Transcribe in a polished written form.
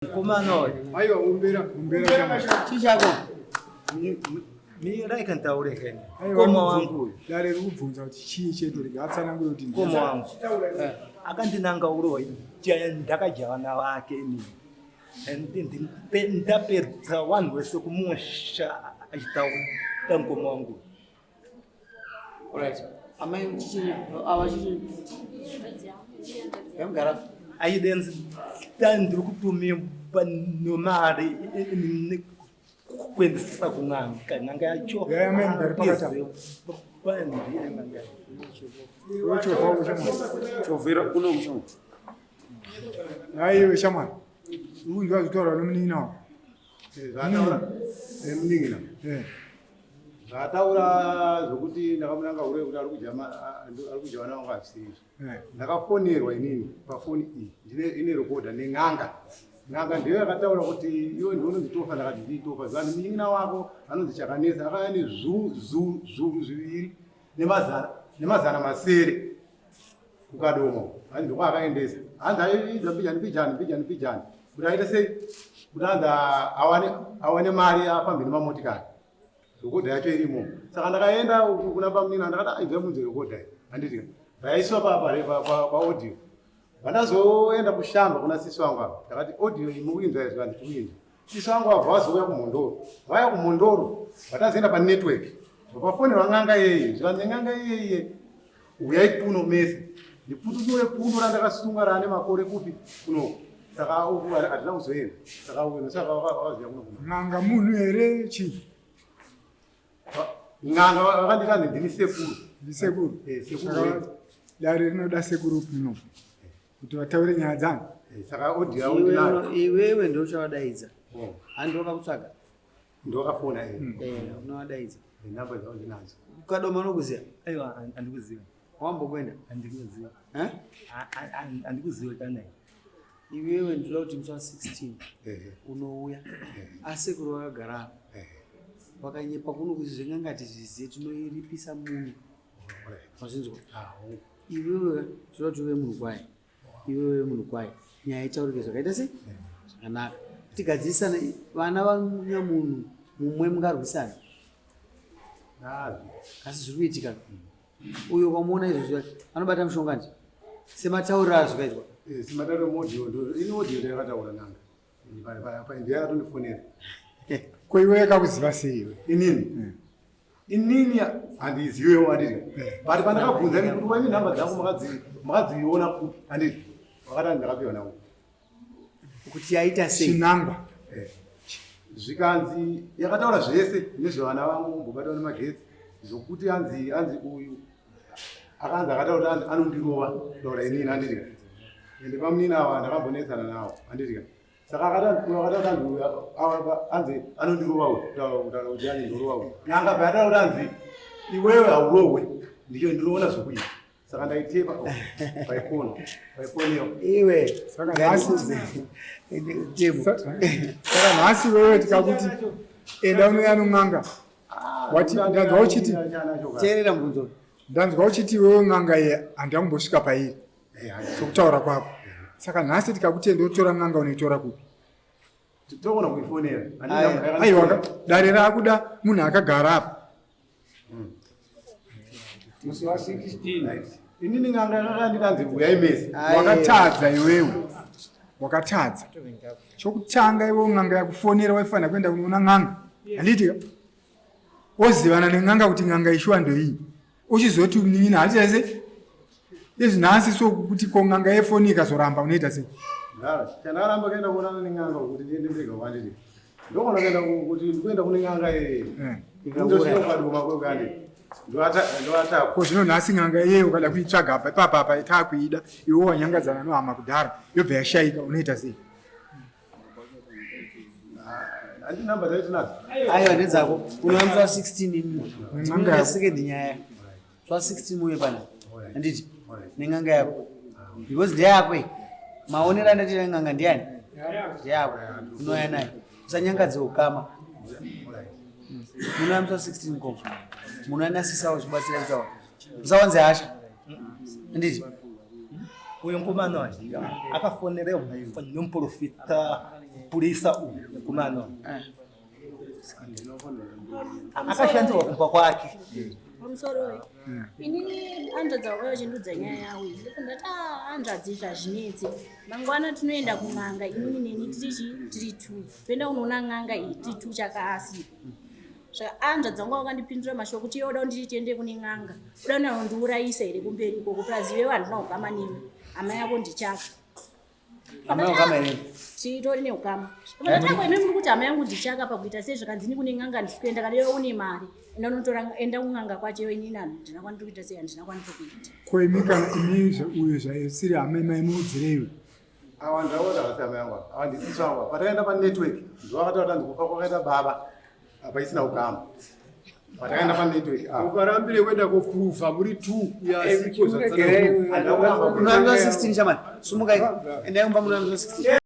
Mukomana uyu. Aiwa umbera umbera chii chako? Mirai kantaure hene. Mukoma wangu uyu. Dare riri kubvunza kuti chii chete rega atsanangure kuti mukoma wangu. Eh. Akandinanga uroyi ndakadya vana vake inini. Ndapedza vanhu vese kumusha achitaura mukoma wangu. Alright. Amai chichi ava chichi. Yamugara. Aidenzi ndiri kutumirwa nemari kuendesa kun'anga n'anga yacho. Yeah, amai mugare pakati apo. Chovhera kuno kuchongo. Aiwe shamwari. Uyu zvataura nomunin'ina wako. Zvataura nemunin'ina. Zvataura zvokuti ndakamunanga hure kuti ari kudya vana vangu hazvisiri izvo. Ndakafonerwa inini pafoni iyi ndine ine rekodha nen'anga. N'anga ndiyo yakataura kuti iwe ndiwe unonzi Tofa ndakati ndii Tofa. Zvanzi munin'ina wako anonzi Chakanetsa akauya nezvuru zviviri nemazana masere. Kukadomo hanzi ndokwaakaendesa hanzi aiidza mbijani mbijani mbijani mbijani kuti aite sei kuti hanzi awane awane mari afambe nemamotikari rekodha yacho irimo saka ndakaenda kuna bamunini ndakati aibva munzi rekodha iyi handiti vaiswa paaudio vandazoenda kushamba kuna sisi wangu apa ndakati audio iyi mukuinzwa izvi vanhu tikuinzwa Sisi vangu vabva vazouya kuMhondoro. Vauya kuMhondoro vatazoenda panetwork. Vapafonera n'anga iyeye. Zvikanzi n'anga iyeye uyai kuno mese. Ndipfutunure pfundo randakasunga raane makore kupi kuno. Saka uku hatina kuzoenda. Saka uku saka vakazoya kuno kuno. N'anga munhu here chii? N'anga vakanditi ndini sekuru. Ndi sekuru. Eh, sekuru. Dare rinoda sekuru kuno. Kuti vataure nyaya dzangu. Eh, saka audio yangu ndinayo. Iwewe ndio uchavadaidza. Oh. Handi wakakutsvaga. Ndio wakafona eh. Eh, unovadaidza. Eh, namba dzavo ndinadzo. Ukadoma unokuziva? Aiwa, andikuziva. Wambokwenda? Andikuziva. Eh? Andikuziva kana. Iwewe ndinoda kuti musi wa 16 unouya. Asekuru vakagara apa. Vakanyepa kuno kuti zven'anga tizvizive tinoiripisa munhu. Wazvinzwa? Ah, Iwewe tinoda kuti uve munhu kwaye. Iwewe uve munhu kwaye. Nyaya itaurike zvakaita sei? Zvakanaka. Tigadzirisane vana vanyamunhu mumwe mungarwisana. Asi zviri kuitika. Uyo ukamuona izvozvo anobata mushonga nje. Sematauriro azvakaitwa. Eh, sematauriro audio ndo ini audio ndo yakataura n'anga. Ndiye akatondifonera. Ko iwe yakakuziva sei iwe? Inini. Inini handizivewo handiti. But pandakabvunza ini kuti waini nhamba dzangu makadziona kupi handiti. Vakati ndakapiwa navo. Kuti yaita sei? Chinangwa. Eh. Zvikanzi yakataura zvese nezvevana vangu kumbobatwa nemagetsi zvokuti anzi anzi uyu akanzi akataura kuti anondirova kutaura inini handiti. Ende pamunini ava ndakambonetsana nawo handiti. Saka akati anzi uyu anzi anondirova uyu kutaura kuti anzi ndorova uyu. N'anga payataura kuti anzi iwewe haurohwe ndicho ndinoona zvekuita. Saka ndaitepa paikono paikoniyo. Iwe saka nhasi saka nhasi wewe tikakuti enda unouya non'anga wati ndanzwa uchiti teerera mubvunzo ndanzwa uchiti iwewe n'anga iye handina kumbosvika pairi sokutaura kwako saka nhasi tikakuti enda utora n'anga unoitora kupi togona kuifonera aiwa dare raakuda munhu akagara apa musi wa 16 inini n'anga yakandikanzi uyai mese wakatadza iwewe wakatadza chokutanga iwe n'anga yakufonera waifanira kuenda kunoona n'anga handiti wozivana nen'anga kuti n'anga ishuwa ndoii uchizoti munin'ina hati sei izvi nhasi so kuti ko n'anga yefoni ikazoramba unoita sei chandaramba kuenda kuonana nen'anga kuti ndiende ndega kwandiri ndokona kuenda kuti ndikuenda kune n'anga yeye eh. ndosvika kwadoma kwekandi ko zvino nhasi n'anga iye ukada kuitsvaga apa ipapa apa taakuida iwe wanyangadzana nohama kudhara yobva yashaika unoita sei Aiwa ndedzako unoamsa 16 ini second nyaya swa 16 muye pana handiti nen'anga yako because ndeyako iyi maonero andatira n'anga ndiyani ndeyako unouya naye usanyangadze ukama munoamsa 16 koma munoanasisawo zvibatsira kutaura usawanze hasha handiti uyo mukomana akafonererwa nomuprofita. Purisa uyu mukomana akashandirwa kumba kwake. Pamusoro inini hanzvadzi vakauya vachindudza nyaya yavo iyi, ndati ah, hanzvadzi izvi hazvinetsi, mangwana tinoenda kun'anga, inini neni tiri chi tiri two, toenda kunoona n'anga iyi tiri two, chakaasi saka hanzvadzi vangu vakandipindura mashoko kuti iwe uda kunditi tiende kune n'anga, uda kunondiurayisa here kumberi ikoko, plus iwewe handina kugama newe, hama yako ndichaka. Hama ukama here? Titori neukama. Vakati imi muri kuti hama yangu ndichaka pakuita sei, zvakanzi ini kune n'anga ndisi kuenda, kana iwe une mari enda unotora, enda kun'anga kwacho iwe, inini handina kwandiri kuita sei, handina kwandiri kuita. Ko imi kana imi uyu zvaisiri hama maimuudzireiwe? Awa ndaona kasi hama yangu awa ndisisi vangu. Patakaenda panetwork ndovakataura tanzi kufa kwakaita baba apa isina ukama. Patakaenda panetwork apa. Ukarambire kuenda koprova muri two yasiko. Munoambiwa 16 chamani, sumukai, endai kumba munoambiwa 16.